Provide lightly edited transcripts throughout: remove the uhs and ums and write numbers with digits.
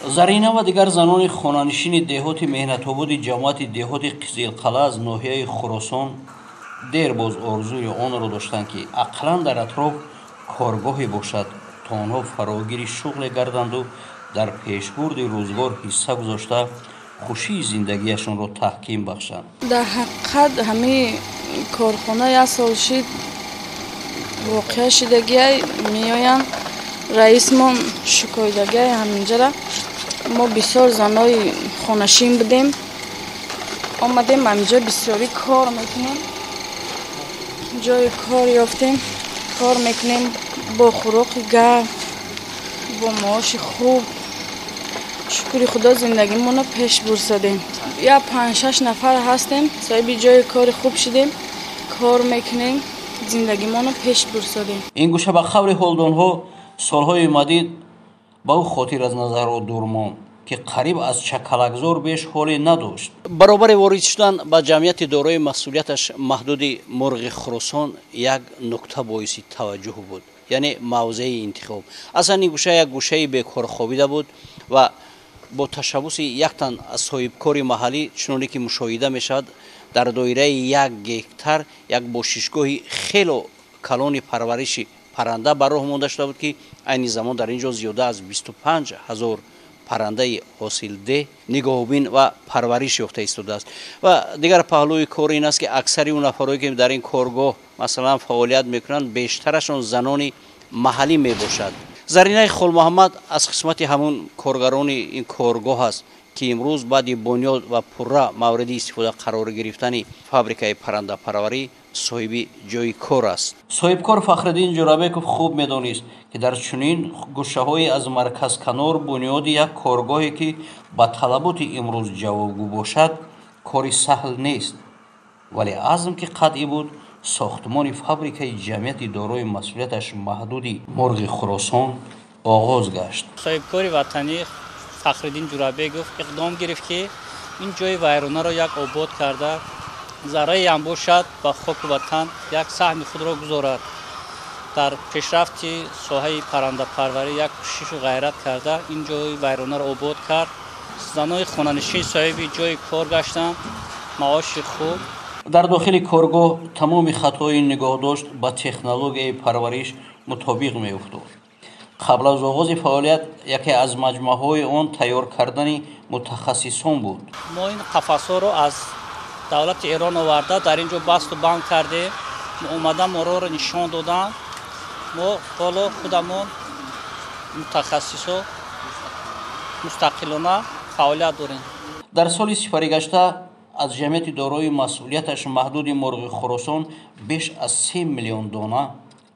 Зарина ва дигар занони хонанишини деҳоти меҳнатободи ҷамоати деҳоти Қизилқалъа аз ноҳияи Хуросон дер боз орзуи онро доштанд, ки ақаллан дар атроф коргоҳе бошад, то онҳо фарогири шуғле гарданду дар пешбурди рӯзгор ҳисса гузошта хушии зиндагиашонро таҳким бахшанд. Дар ҳақиқат ҳамин корхона як сол шид, воқеа шидагиай меоянд, раисмон шукоидагиай ҳаминҷара. Мо бисёр занои хонашин будем, омадем ҳаминҷо бисёрӣ кор мекунем, ҷои кор ёфтем, кор мекунем бо хӯроки гарм, бо маоши хуб. Шукри Худо зиндагимонро пеш бурсадем. Як 5-6 нафар ҳастем, соҳиби ҷои кори хуб шудем, кор мекунем, зиндагимонро пеш бурсадем. Ин гӯша ба қавли ҳолдонҳо солҳои мадид ба ӯ хотир аз назарро дур монд, ки қариб аз чакалакзор беш ҳоле надошт. Баробари ворид шудан ба ҷамъияти дорои масъулияташ маҳдуди мурғи Хуросон як нукта боиси таваҷҷӯҳ буд, яъне мавзеи интихоб. Аслан ин гӯша як гӯшаи бекор хобида буд ва бо ташаббуси яктан аз соҳибкори маҳаллӣ, чуноне ки мушоҳида мешавад, дар доираи 1 гектар як бошишгоҳи хело калони парвариши парранда ба роҳ монда шуда буд, ки айни замон дар ин ҷо зиёда аз 25 ҳазор паррандаи ҳосилдеҳ нигоҳубин ва парвариш ёфта истодааст. Ва дигар паҳлӯи кор ин аст, ки аксари он нафарое ки дар ин коргоҳ масалан фаъолият мекунанд, бештарашон занони маҳаллӣ мебошад. Заринаи Холмуҳаммад аз қисмати ҳамун коргарони ин коргоҳ аст, ки имрӯз баъди бунёд ва пурра мавриди истифода қарор гирифтани фабрикаи паррандапарварӣ соҳиби ҷои кор аст. Соҳибкор Фахриддин Ҷурабеков хуб медонист, ки дар чунин гӯшаҳое аз марказканор бунёди як коргоҳе, ки ба талаботи имрӯз ҷавобгӯ бошад, кори саҳл нест, вале азм ки қатъӣ буд, сохтмони фабрикаи ҷамъияти дорои масъулияташ маҳдуди мурғи Хуросон оғоз гашт. Соҳибкори ватанӣ Фахриддин Ҷурабеков иқдом гирифт, ки ин ҷои вайронаро як обод карда, зарраеам бошад ба хоку ватан як саҳми худро гузорад. Дар пешрафти соҳаи паррандапарварӣ як кӯшишу ғайрат карда, ин ҷои вайронаро обод кард. Занои хонанишин соҳиби ҷои кор гаштанд, маоши хуб. Дар дохили коргоҳ тамоми хатҳои нигоҳдошт ба технологияи парвариш мутобиқ меафтод. Қабл аз оғози фаъолият яке аз маҷмӯаҳои он тайёр кардани мутахассисон буд. Мо ин қафасҳоро аз давлати Эрон оварда, дар ин ҷо басту банд кардем, омада мороро нишон доданд. Мо ҳоло худамон мутахассисо мустақилона фаъолият дорем. Дар соли сипаригашта аз ҷамъияти дорои масъулияташ маҳдуди мурғи Хуросон беш аз 3 миллион дона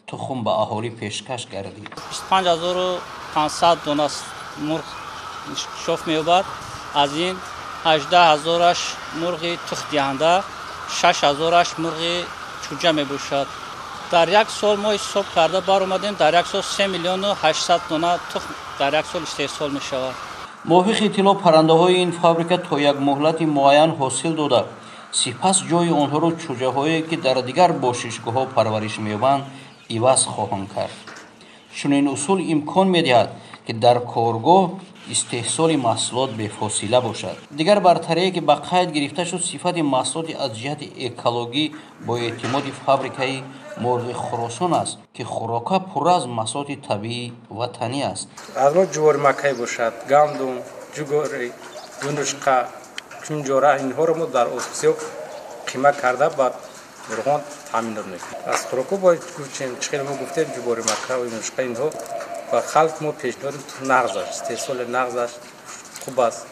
тухм ба аҳолӣ пешкаш гардид. 25500 дона мурғ инкишоф меёбад. Аз ин 18000-аш мурғи тухмдиҳанда, 6000-аш мурғи чӯҷа мебошад. Дар як сол мо ҳисоб карда баромадем, дар як сол 3 миллиону 800 дона тухм дар як сол истеҳсол мешавад. Мувофиқи иттилоъ, паррандаҳои ин фабрика то як муҳлати муайян ҳосил дода, сипас ҷои онҳоро чӯҷаҳое, ки дар дигар бошишгоҳҳо парвариш меёбанд, иваз хоҳанд кард. Чунин усул имкон медиҳад, ки дар коргоҳ истеҳсоли маҳсулот бефосила бошад. Дигар бартарие, ки ба қайд гирифта шуд, сифати маҳсулоти аз ҷиҳати экологӣ бо эътимоди фабрикаи мурғи Хуросон аст, ки хӯрока пурра аз маҳсулоти табиӣ ватанӣ аст. Аз мо ҷувори маккай бошад, гандум, ҷугори, юнучқа, кунҷора, инҳоро мо дар осиё қима карда ба мурғон таъмин мекунем. Аз хӯроко бояд гӯчем, чӣ хеле мо гуфтем, ҷувори макка ва юнучқа, инҳо ба халқ мо пешниҳод нағз аст, истеҳсоли нағз аст, хуб аст.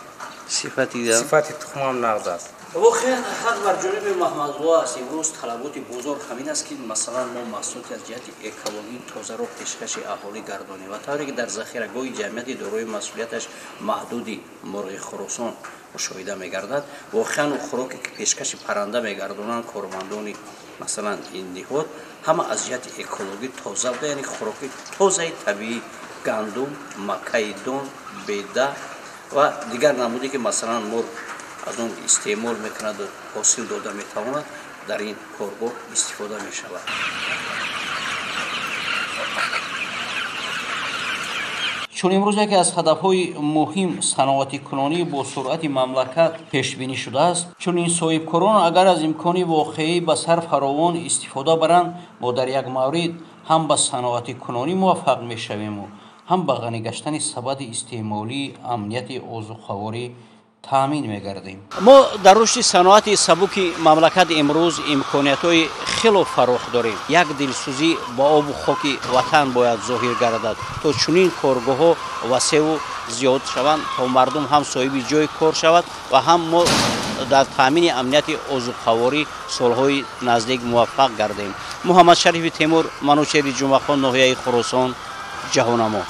Сифати тухмам нағз аст. Воқеан ҳақ бар ҷониби Маҳмадулло аст. Имрӯз талаботи бозор ҳамин аст, ки масалан мо маҳсулоти аз ҷиҳати экологӣ тозаро пешкаши аҳолӣ гардонем ва тавре ки дар захирагоҳи ҷамъияти дорои масъулияташ маҳдуди мурғи Хуросон мушоҳида мегардад, воқеан хӯроке ки пешкаши парранда мегардонанд кормандони масалан ин ниҳод, ҳама аз ҷиҳати экологӣ тоза буда, яъне хӯроки тозаи табиӣ, гандум, маккаи дон, беда ва дигар намуде ки масалан мурғ аз он истеъмол мекунад ва ҳосил дода метавонад, дар ин коргоҳ истифода мешавад. Чун имрӯз яке аз ҳадафҳои муҳим саноатикунонӣ бо суръати мамлакат пешбинӣ шудааст, чунин соҳибкорон агар аз имкони воқеӣ ба сар фаровон истифода баранд, мо дар як маврид ҳам ба саноатикунонӣ муваффақ мешавему ҳам ба ғанӣ гаштани сабади истеъмолии амнияти озуқаворӣ таъмин мегардем. Мо дар рушди саноати сабуки мамлакат имрӯз имкониятҳои хело фарох дорем. Як дилсӯзӣ ба обу хоки ватан бояд зоҳир гардад, то чунин коргоҳҳо васеъу зиёд шаванд, то мардум ҳам соҳиби ҷои кор шавад ва ҳам мо дар таъмини амнияти озуқаворӣ солҳои наздик муваффақ гардем. Муҳаммадшарифи Темур, Манучери Ҷумъахон, ноҳияи Хуросон, Ҷаҳонамо.